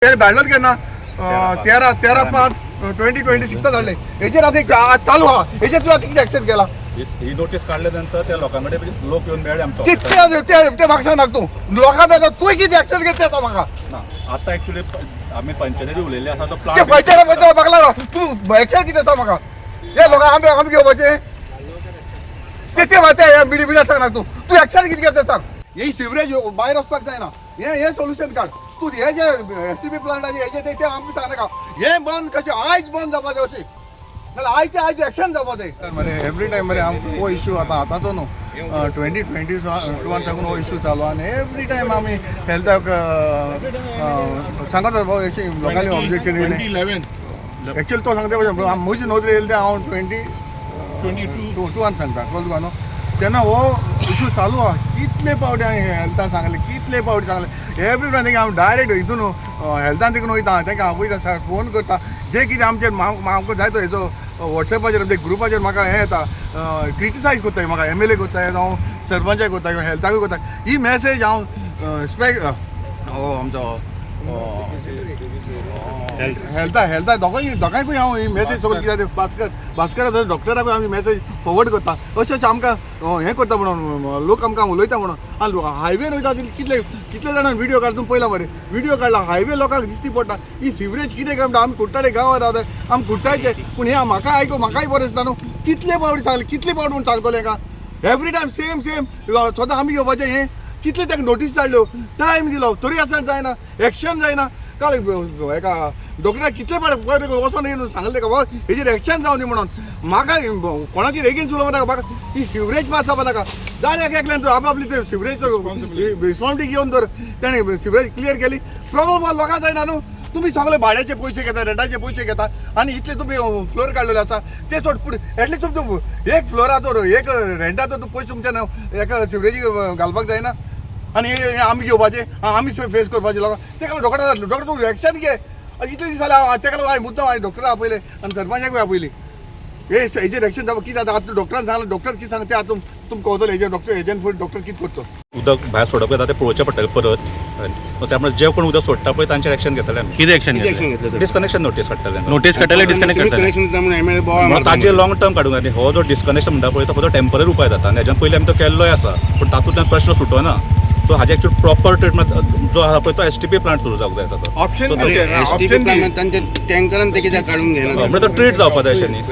ते धाडलं केन्ना 13/5/2026 धाडले. हेजेर आतां एक आज चालू आहा. हेजेर तुवें आतां कितें एक्शन केला? ही नोटीस काडल्या नंतर त्या लोकां कडेन लोक येवन मेळ्ळे आमच्या ते ऑफिसात. ते ते ते म्हाका सांगनाका तूं. लोकां मेळटा, तुवें कितें एक्शन घेतलें आसा म्हाका? ना, आता एक्चुअली आमी पंचायतीन उलयल्ले आसा तो ते प्लांट. पंचायत पंचायत म्हाका तूं एक्शन कितें आसा म्हाका? हे लोकांक आमी आमी घेवपाचें ते ते ते बिडी बिडी सांगनाका तूं. तूं एक्शन कितें घेतलें सांग. ही सिवरेज भायर वचपाक जायना, हें हें सोल्युशन काड तूं. हे जे एसटीपी प्लांटाचे हेजे ते आमकां सांगनाका. हें बंद कशें, आयज बंद जावपा जाय अशें, नाल्यार आयचे आयज एक्शन जावपा जाय मरे. एवरी टायम मरे आमकां हो इश्यू आतां आतांचो न्हू, 2021 साकून हो इश्यू चालू. आनी एवरी टायम आमी हेल्थाक सांगत बाबा, अशें लोकांनी ऑब्जेक्शन येयलें. एक्चुअली तो सांगता पळय, म्हजी नोकरी येयली ते हांव 2022 सांगता, कळ्ळें तुका न्हू? तेन्ना हो इशू चालू आहा. कितले पावटी हांवें हेल्थान सांगलें, कितले पावटी सांगलें. एवरी टायम तेंका हांव डायरेक्ट हितून हेल्थान देखून वयता, तेंका आपयता, फोन करता. जे कितें आमचेर आमकां जाय तो हेजो वॉट्सएपाचेर आमच्या ग्रुपाचेर म्हाका हें येता, क्रिटिसायज करताय म्हाका. एमएलए करताय, जावं सरपंचाक करता किंवा हेल्थाकूय करता. ही मॅसेज हांव स्पेक हो आमचो हेल्था हेल्था दोगांय दोगांयकूय हांव ही मॅसेज सगळें कितें भास्कर भास्कर डॉक्टराकूय आमी मॅसेज फॉवर्ड करता. अशें अशें आमकां हें करता म्हणून लोक आमकां उलयता म्हणून. आनी हायवेर वयता तितले कितले कितले जाणां व्हिडियो काडटा, तुमी पळयला मरे, व्हिडियो काडला. हायवे लोकांक दिसती पडटा ही सिवरेज कितें काय म्हणटा. आमी कुट्टाळे गांवांत रावता, आमी कुट्टाळचे. पूण हें म्हाका आयको म्हाकाय बरें दिसता न्हू. कितले पावटी सांगले, कितले पावटी म्हूण सांगतले हेका? एवरी टायम सेम सेम स्वता आमी घेवपाचें हें. कितले ताका नोटीस धाडल्यो, टायम दिलो, तरी आसतना जायना, एक्शन जायना. काल एका डॉक्टराक कितले फावट वचोन येवन सांगलें ताका, बाबा हेजेर एक्शन जावं दी म्हणून. म्हाका कोणाचेर एगेन्स्ट उलोवपा नाका, म्हाका ती सिवरेज पास जावपा नाका. जाण एक एकल्यान आप आपली ते सिवरेज रिस्पॉन्सिबिलिटी घेवन तर तेणें सिवरेज क्लियर केली, प्रॉब्लम लोकांक जायना न्हू. तुमी सगळे भाड्याचे पयशे घेता, रेंटाचे पयशे घेता आनी इतले तुमी फ्लोर काडलेले आसा ते सोड. पूण एटलिस्ट तुमचो एक फ्लोराचो एक रेंटाचो तूं पयशे तुमच्या एका सिवरेजी घालपाक जायना. आनी हे आमी घेवपाचे, आमी फेस करपाचे लोकांक. तेका लागून डॉक्टर जातलो, डॉक्टर तूं एक्शन घे. इतले दीस जाले हांव तेका लागून हांवें मुद्दम हांवें डॉक्टराक आपयले आनी सरपंचाकूय आपयली. हे हेजेर एक्शन जावपा कितें जाता आतां डॉक्टरान सांगलें, डॉक्टर कितें सांगता तें आतां तुमकां कळटलें. हेजेर डॉक्टर हेजेन फुडें डॉक्टर कितें करतो. उदक भायर सोडप जाता तें पळोवचें पडटलें परत. त्यामुळे जे कोण उदक सोडटा पळय तांचेर एक्शन घेतले आमी. कितें एक्शन घेतलें? डिस्कनेक्शन नोटीस काडटले. नोटीस काडटले, डिस्कनेक्ट करतले. म्हणून ताजेर लॉंग टर्म काडूंक जाय. हो जो डिस्कनेक्शन म्हणटा पळय तो फक्त टेंपररी उपाय जाता आनी हेज्यान पयलीं आमी तो केल्लोय आसा, पूण तातूंतल्यान प्रश्न सुटना. सो हाजे एक्चुअली प्रॉपर ट्रिटमेंट जो आसा पळय तो एसटीपी प्लांट सुरू जावंक जाय तो. ऑप्शन. ऑप्शन तांच्या टँकरान ते कित्याक काडून घेना? म्हणजे तो ट्रीट जावपा जाय अशें न्ही. सो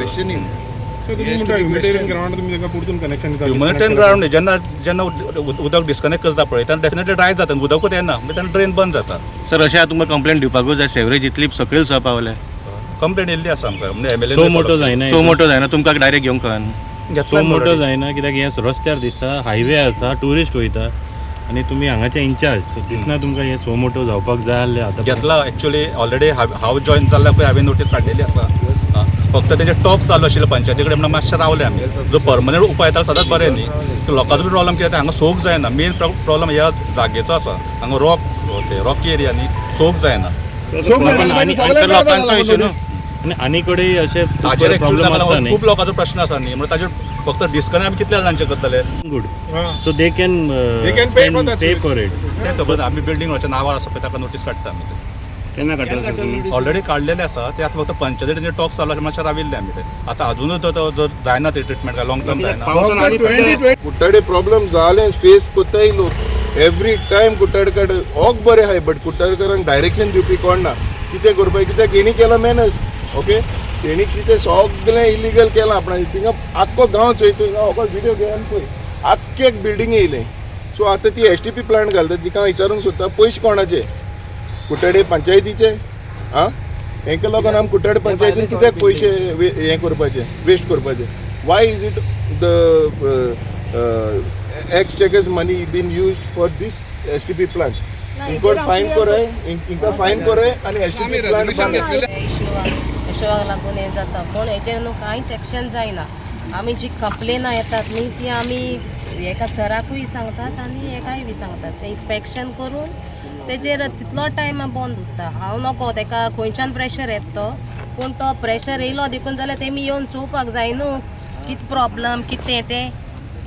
तुम्ही म्हणटा ह्युमॅनिटेरियन ग्राउंड तुमी तांकां परतून कनेक्शन दिता? ह्युमॅनिटेरियन ग्राउंड न्ही, जेन्ना जेन्ना उदक डिस्कनेक्ट करता पळय तेन्ना डेफिनेटली ड्राय जाता आनी उदकूच येना, म्हणजे तेन्ना ड्रेन बंद जाता. सर, अशें आतां तुमकां कंप्लेन दिवपाकूच जाय. सेवरेज इतली सकयल सुद्दां पावले. कंप्लेन येयल्ली आसा आमकां, म्हणजे एमएलए. सो मोटो जायना. सो मोटो जायना, तुमकां डायरेक्ट घेवंक कळना. सो मोटो जायना कित्याक हें रस्त्यार दिसता, हायवे आसा, ट्युरिस्ट वयता आनी तुमी हांगाचे इन्चार्ज, सो दिसना तुमकां हें सो मोटो जावपाक जाय आहलें आतां? घेतला एक्चुअली ऑलरेडी. हांव जॉईन जाल्ल्या पळय हांवें नोटीस काडलेली आसा. फक्त तेंचे टॉक चालू आशिल्ले पंचायती कडेन म्हणून मातशें रावले आमी. जो परमनंट उपाय येता सदांच बरें न्ही. लोकांचो प्रॉब्लम कितें, हांगा सोक जायना. मेन प्रॉब्लम ह्या जागेचो आसा. हांगा रॉक, ते रॉकी एरिया न्ही, सोक जायना. तर लोकांचो इशू न्हू. आनी आनी कडेन अशे ताजेर एक्चुअली प्रॉब्लम आसता न्ही. खूब लोकांचो प्रश्न आसा न्ही, म्हणून ताजेर फक्त डिस्कनेक्ट आमी कितल्या जाणांचे करतले? Good, so they can They can pay for that. Pay for it. तें खबर ना, आमी बिल्डींग नांवार आसा पळय ताका नोटीस काडटा आमी. केन्ना काडटले सर तुमी? ऑलरेडी काडलेले आसा ते. आतां फक्त पंचायतीचे टॉक चालू आसा, मातशें राविल्ले आमी. ते आतां अजुनूय तो जर जायना ते ट्रिटमेंट काय लॉंग टर्म जायना. पावसान आनी 2020 कुट्टाडे प्रॉब्लम जालें, फेस कोत्ताय लोक एवरी टायम. कुट्टाडकार ओक बरें आहाय, बट कुट्टाडकारांक डायरेक्शन दिवपी कोण ना कितें करपाक, कित्याक हेणी केलां मॅनस. ओके, तेणी कितें सगळें इलिगल केलां आपणाचें. थिंगा आख्खो गांव चोय तुंगा, हो विडियो घेवन पळय, आख्खे एक बिल्डींग येयलें. सो आतां ती एसटीपी प्लांट घालता, तिका हांव विचारूंक सोदता, पयशे कोणाचे? कुट्टाडे पंचायतीचे? आं, हेंका लागून आमी कुट्टाडे पंचायतीन कित्याक पयशे हें करपाचे, वेस्ट करपाचे? Why is it the exchequer's money been used for this STP plant? इंकर फायन कोराय, इंका फायन कोराय आनी एसटीपी प्लांट. इशुवाक लागून हें जाता, पूण हेजेर न्हू कांयच एक्शन जायना. आमी जी कंप्लेनां येतात न्ही, ती आमी एका सराकूय सांगतात आनी हेकाय बी सांगतात. ते इन्स्पेक्शन करून तेजेर तितलो टायम बंद उरता. हांव नको तेका खंयच्यान प्रेशर येता तो, पूण तो प्रेशर येयलो देखून जाल्यार तेमी येवन चोवपाक जाय न्हू, कितें प्रॉब्लम कितें तें,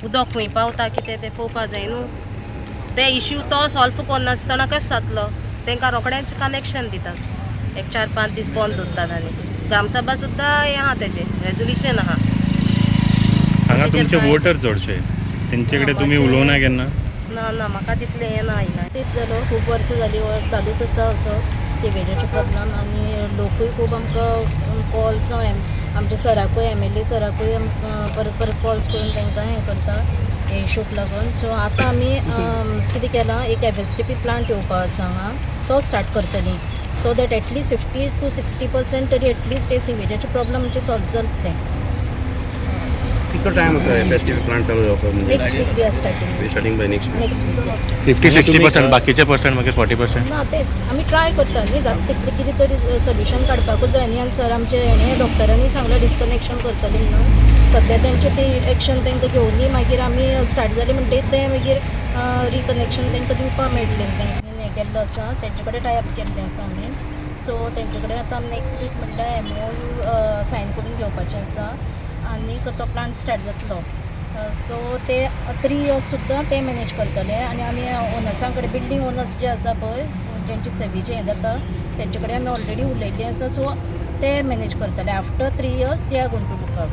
उदक खंय पावता कितें तें पळोवपाक जाय न्हू. ते इश्यू तो सॉल्व करनासतना कशें जातलो? तांकां रोखडेंच कनेक्शन दितात, एक 4-5 दीस बंद दवरतात. आनी ग्रामसभा सुद्दां हें आहा, तेजें रेजोल्युशन आहा. हांगा तुमचे वोटर चडशे, तेंचे कडेन तुमी उलोवना केन्ना? ना ना, म्हाका तितलें हें ना आयना. तेच जालो, खूब वर्सां जाली चालूच आसा असो सिवेजाचो प्रॉब्लम आनी लोकूय खूब आमकां कॉल्स, आमच्या सराकूय, एम एल ए सराकूय आमकां परत परत कॉल्स करून तांकां हें करता हे इशूक लागून. सो आतां आमी कितें केलां, एक F S T P plant येवपा आसा हांगा, तो स्टार्ट करतली, so that at least 50 to 60% तरी एटलिस्ट हे सिवेजाचे प्रॉब्लम आमचे सॉल्व जातले. कितलो टायम आसा F S T P plant चालू जावपाक म्हणजे? Next week we are starting. Starting by next week. Next week. 50-60%, बाकीचे पर्संट मागीर 40%. ना, ते आमी ट्राय करता न्ही, जाता तितलें कितें तरी सोल्युशन काडपाकूच जाय न्ही. आनी सर आमचे हेणे डॉक्टरांनी सांगलें डिस्कनेक्शन करतले म्हणून, सद्या तेंचे ते एक्शन तांकां घेवनी, मागीर आमी स्टार्ट जालें म्हणटगीर तें मागीर रिकनेक्शन तांकां दिवपाक मेळटलें. तांकां हें केल्लो आसा, तेंचे कडेन टायप केल्लें आसा आमी. सो तेंचे कडेन आतां नेक्स्ट वीक म्हणल्यार एमओयू सायन करून घेवपाचें आसा आनीक तो प्लांट स्टार्ट जातलो. सो ते 3 इयर्स सुद्दां ते मॅनेज करतले. आनी आमी ओनर्सां कडेन, बिल्डींग ओनर्स जे आसा पळय, जेंचे सेवेज हें जाता, तेंचे कडेन आमी ऑलरेडी उलयल्लीं आसा. सो ते मॅनेज करतले. After 3 years they are going to look out.